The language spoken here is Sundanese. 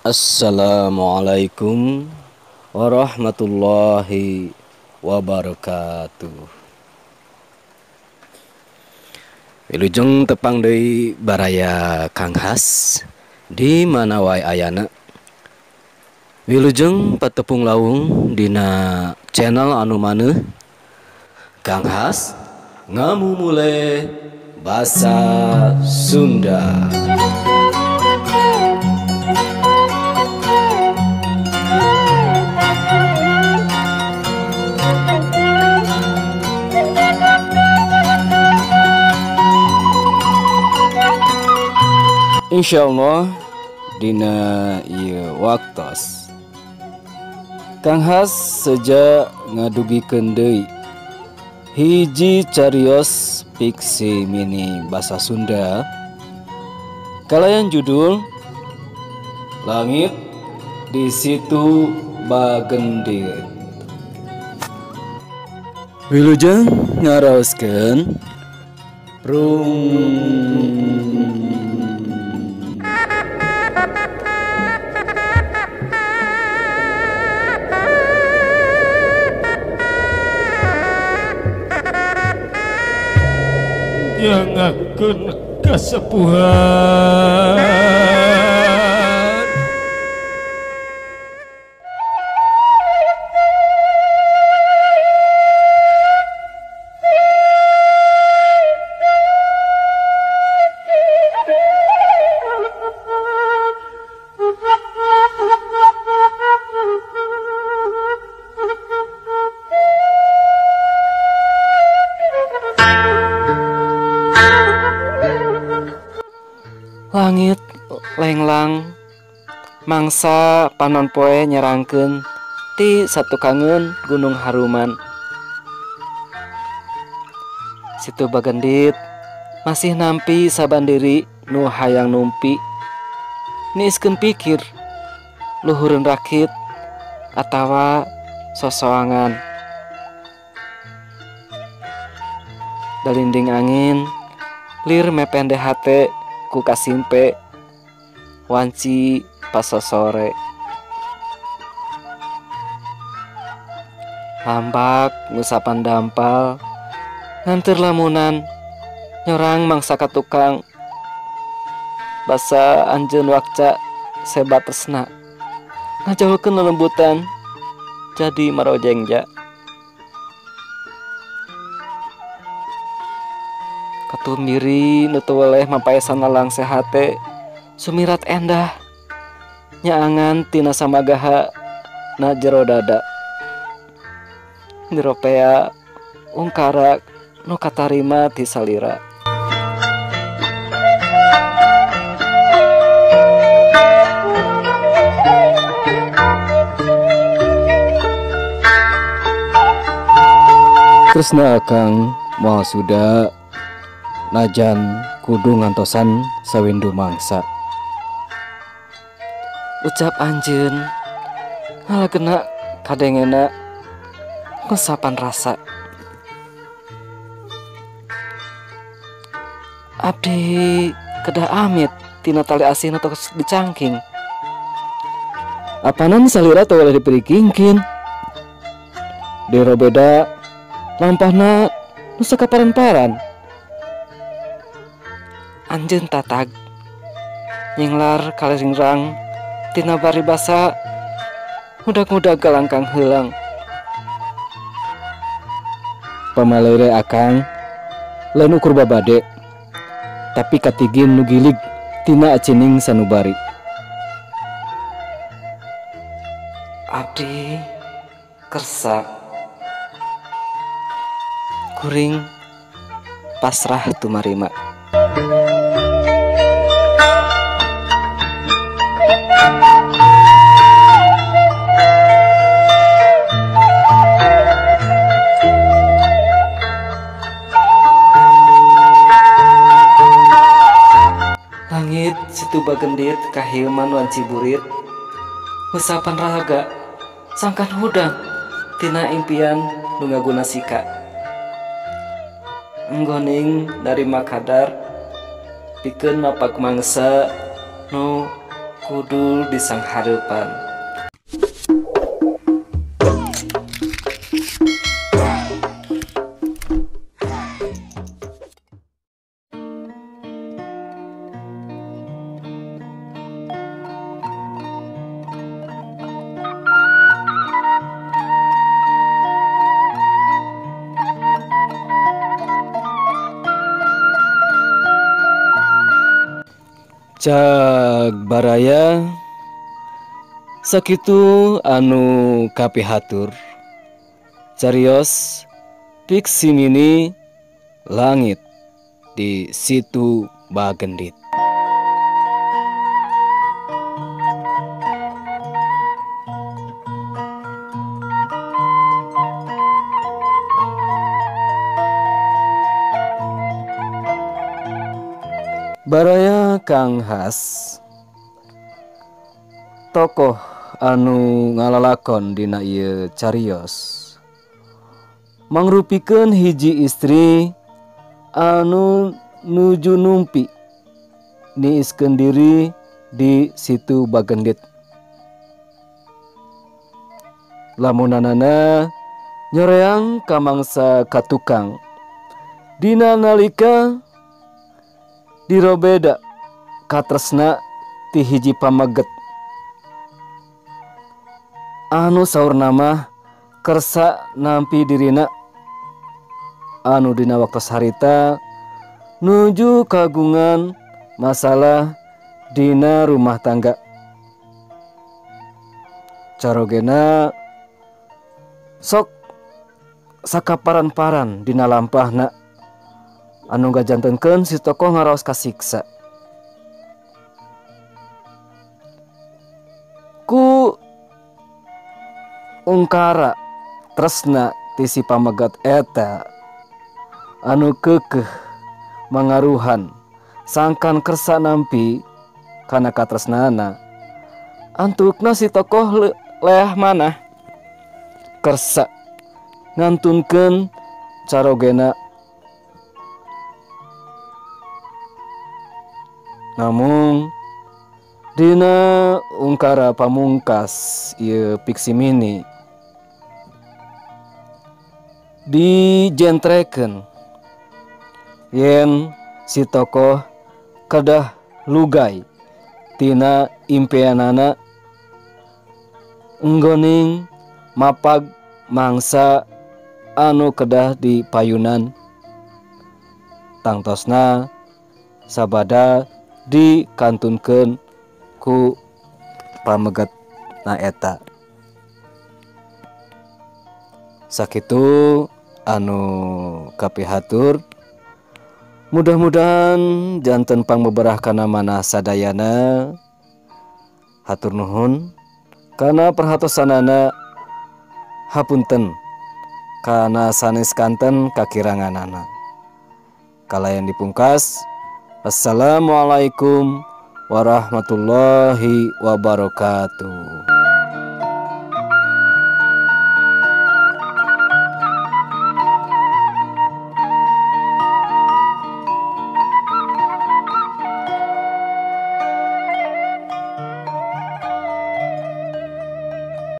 Assalamualaikum warahmatullahi wabarakatuh. Wilujeng tepang deui baraya Kang Has di mana wae ayana. Wilujeng patepung lawung dina channel anu maneuh Kang Has ngamumule basa Sunda. Insyaallah dina ieu waktos Kang Has seja ngadugikeun deui hiji carios fiksi mini basa Sunda kalayan judul Langit di Situ Bagendit. Wilujeng ngaraoskeun rung. Nyangakeun kasepuhan Langit lenglang mangsa panon poe nyerangkeun ti satukangeun Gunung Haruman. Situ Bagendit masih nampi sabandiri nu hayang numpi, niiskeun pikir luhureun rakit atawa sosoangan. Dalinding angin lir mepende hate ku kasimpe wanci pasosore. Lambak ngusapan dampal nganter lamunan nyorang mangsa ka tukang basa anjeun wakca sebatesna ngajauhkeun lelembutan jadi marojengja. Katumiri nu teu weleh mapaesan lalangse hate sumirat endah nyaangan tina samagaha na jero dada niropea ungkara nu katarima ti salira. Tresna akang moal suda najan kudu ngantosan sawindu mangsa. Ucap anjeun ngalagena kadengena ngusapan rasa. Abdi kedah amit tina tali asih nu tos dicangking. Apanan salira teu weleh dipirikingkin. Dirobeda lampahna nu sakaparan-paran. Anjeun tatag nyinglar kaliringrang tina baribasa mudag-mudag galangkang heulang. Pamalere akang lain ukur babade tapi katigin nu gilig tina acining sanubari. Abdi kersa kuring pasrah tumarima. Langit Situ Bagendit kahilman wanci burit ngusapan raga sangkan hudang tina impian nu ngaguna sika. Enggoning dari makadar pikeun mapak mangsa nu kudul di sanghareupan. Cag baraya sakitu anu kapihatur carios fiksimini langit di Situ Bagendit. Baraya Kang Has tokoh anu ngalalakon dina ieu carios mangrupikeun hiji istri anu nuju numpi niiskeun diri di Situ Bagendit. Lamunanana nyoreang kamangsa katukang dina nalika dirobeda katresna ti hiji pamaget anu saurna mah kersa nampi dirina anu dina waktos harita nuju kagungan masalah dina rumah tangga. Carogena sok sakaparan-paran dina lampahna anu gajantenkeun si tokoh ngaraos kasiksa. Ku ungkara tresna ti si pamegat eta anu keukeuh mangaruhan sangkan kersa nampi kana katresnana, antukna si tokoh leah manah kersa ngantunkeun carogena. Namung dina ungkara pamungkas ieu fiksimini dijentrekeun yen si tokoh kedah lugai tina impianana enggoning mapag mangsa anu kedah dipayunan tangtosna sabada dikantunkeun ku pameget na eta. Sakitu anu kapihatur, mudah-mudahan janten pangbeberah kana manah sadayana. Hatur nuhun kana perhatosanana, hapunten kana sanes kanten kakiranganana. Kalayan dipungkas, assalamualaikum warahmatullahi wabarakatuh.